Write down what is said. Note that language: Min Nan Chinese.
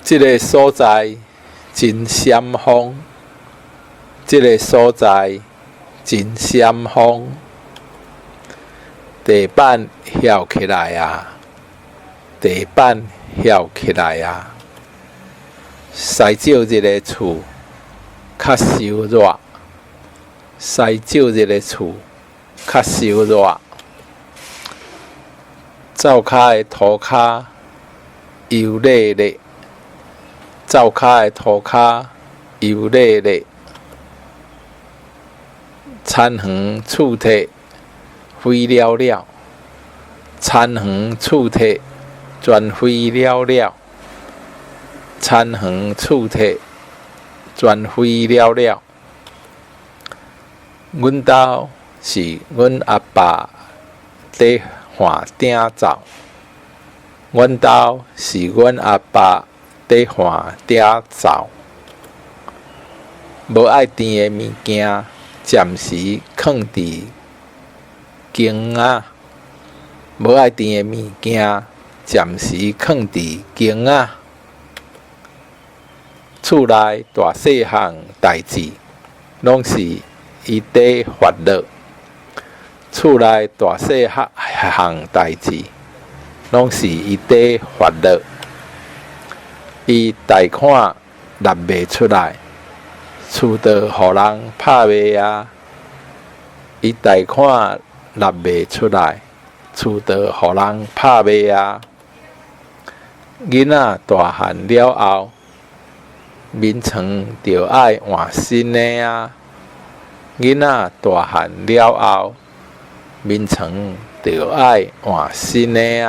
這个所在真閃風，這个所在真閃風。地板翹起來矣，地板翹起來矣。西少日的厝較燒熱，西少日的厝較燒熱。灶跤的塗跤油膩膩，灶跤的塗跤油膩膩。田園厝體毀了了，田園厝體全毀了了，田園厝體全毀了了。阮兜是阮阿爸佇換鼎灶，阮兜是阮阿爸佇換鼎灶。無愛甜的物件，暫時囥佇間仔。無愛甜的物件，暫時囥佇間仔。厝內大細項代誌，攏是伊佇煩惱。厝內大細項代誌，攏是伊佇煩惱。伊貸款納袂出來，厝都予人拍賣矣。伊貸款納袂出來，厝都予人拍賣矣。囡仔大漢了後，眠床著愛換新的矣。囡仔大漢了後，眠床著愛換新的矣。